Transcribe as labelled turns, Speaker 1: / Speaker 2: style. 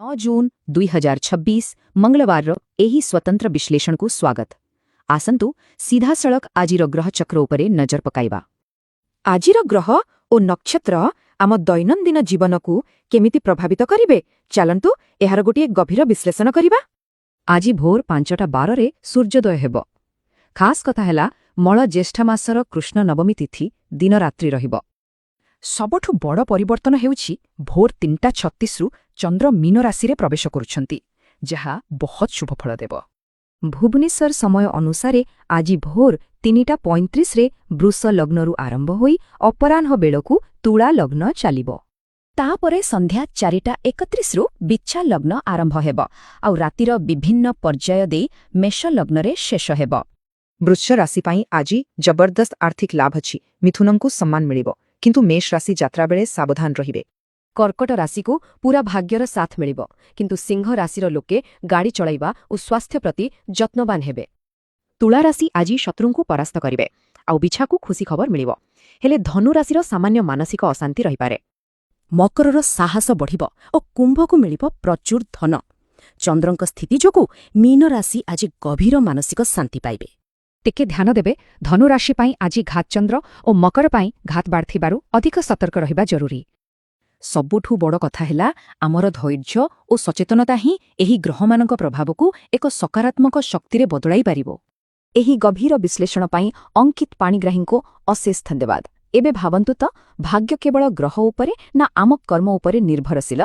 Speaker 1: 9 June 2026 ମଙ୍ଗଳବାରର ଏହି ସ୍ୱତନ୍ତ୍ର ବିଶ୍ଳେଷଣକୁ ସ୍ୱାଗତ। ଆସନ୍ତୁ, ସିଧାସଳଖ ଆଜିର ଗ୍ରହଚକ୍ର ଉପରେ ନଜର ପକାଇବା। ଆଜିର ଗ୍ରହ ଓ ନକ୍ଷତ୍ର ଆମ ଦୈନନ୍ଦିନ ଜୀବନକୁ କେମିତି ପ୍ରଭାବିତ କରିବେ, ଚାଲନ୍ତୁ ଏହାର ଗୋଟିଏ ଗଭୀର ବିଶ୍ଳେଷଣ କରିବା। ଆଜି ଭୋର 5ଟା 12ରେ ସୂର୍ଯ୍ୟୋଦୟ ହେବ। ଖାସ୍ କଥା ହେଲା, ମଳ ଜ୍ୟେଷ୍ଠ ମାସର କୃଷ୍ଣ ନବମୀ ତିଥି ଦିନ ରାତ୍ରି ରହିବ। ସବୁଠୁ ବଡ଼ ପରିବର୍ତ୍ତନ ହେଉଛି, ଭୋର 3ଟା 36ରୁ ଚନ୍ଦ୍ର ମୀନ ରାଶିରେ ପ୍ରବେଶ କରୁଛନ୍ତି, ଯାହା ବହୁତ ଶୁଭଫଳ ଦେବ। ଭୁବନେଶ୍ୱର ସମୟ ଅନୁସାରେ ଆଜି ଭୋର 3ଟା 35ରେ ବୃଷ ଲଗ୍ନରୁ ଆରମ୍ଭ ହୋଇ ଅପରାହ୍ନ ବେଳକୁ ତୁଳା ଲଗ୍ନ ଚାଲିବ। ତାପରେ ସନ୍ଧ୍ୟା 4ଟା 31ରୁ ବିଛା ଲଗ୍ନ ଆରମ୍ଭ ହେବ ଆଉ ରାତିର ବିଭିନ୍ନ ପର୍ଯ୍ୟାୟ ଦେଇ ମେଷ ଲଗ୍ନରେ ଶେଷ ହେବ। ବୃଷ ରାଶି ପାଇଁ ଆଜି ଜବରଦସ୍ତ ଆର୍ଥିକ ଲାଭ ଅଛି। ମିଥୁନଙ୍କୁ ସମ୍ମାନ ମିଳିବ, କିନ୍ତୁ ମେଷ ରାଶି ଯାତ୍ରାବେଳେ ସାବଧାନ ରହିବେ। କର୍କଟ ରାଶିକୁ ପୂରା ଭାଗ୍ୟର ସାଥ ମିଳିବ, କିନ୍ତୁ ସିଂହ ରାଶିର ଲୋକେ ଗାଡ଼ି ଚଳାଇବା ଓ ସ୍ୱାସ୍ଥ୍ୟ ପ୍ରତି ଯତ୍ନବାନ ହେବେ। ତୁଳା ରାଶି ଆଜି ଶତ୍ରୁଙ୍କୁ ପରାସ୍ତ କରିବେ ଆଉ ବିଛାକୁ ଖୁସି ଖବର ମିଳିବ। ହେଲେ ଧନୁ ରାଶିର ସାମାନ୍ୟ ମାନସିକ ଅଶାନ୍ତି ରହିପାରେ। ମକରର ସାହସ ବଢ଼ିବ ଓ କୁମ୍ଭକୁ ମିଳିବ ପ୍ରଚୁର ଧନ। ଚନ୍ଦ୍ରଙ୍କ ସ୍ଥିତି ଯୋଗୁଁ ମୀନ ରାଶି ଆଜି ଗଭୀର ମାନସିକ ଶାନ୍ତି ପାଇବେ। ଟିକେ ଧ୍ୟାନ ଦେବେ, ଧନୁ ରାଶି ପାଇଁ ଆଜି ଘାତଚନ୍ଦ୍ର ଓ ମକର ପାଇଁ ଘାତବାଡ଼ ଥିବାରୁ ଅଧିକ ସତର୍କ ରହିବା ଜରୁରୀ। ସବୁଠୁ ବଡ଼ କଥା ହେଲା, ଆମର ଧୈର୍ଯ୍ୟ ଓ ସଚେତନତା ହିଁ ଏହି ଗ୍ରହମାନଙ୍କ ପ୍ରଭାବକୁ ଏକ ସକାରାତ୍ମକ ଶକ୍ତିରେ ବଦଳାଇ ପାରିବ। ଏହି ଗଭୀର ବିଶ୍ଳେଷଣ ପାଇଁ ଅଙ୍କିତ ପାଣିଗ୍ରାହୀଙ୍କୁ ଅଶେଷ ଧନ୍ୟବାଦ। ଏବେ ଭାବନ୍ତୁ ତ, ଭାଗ୍ୟ କେବଳ ଗ୍ରହ ଉପରେ ନା ଆମ କର୍ମ ଉପରେ ନିର୍ଭରଶୀଳ?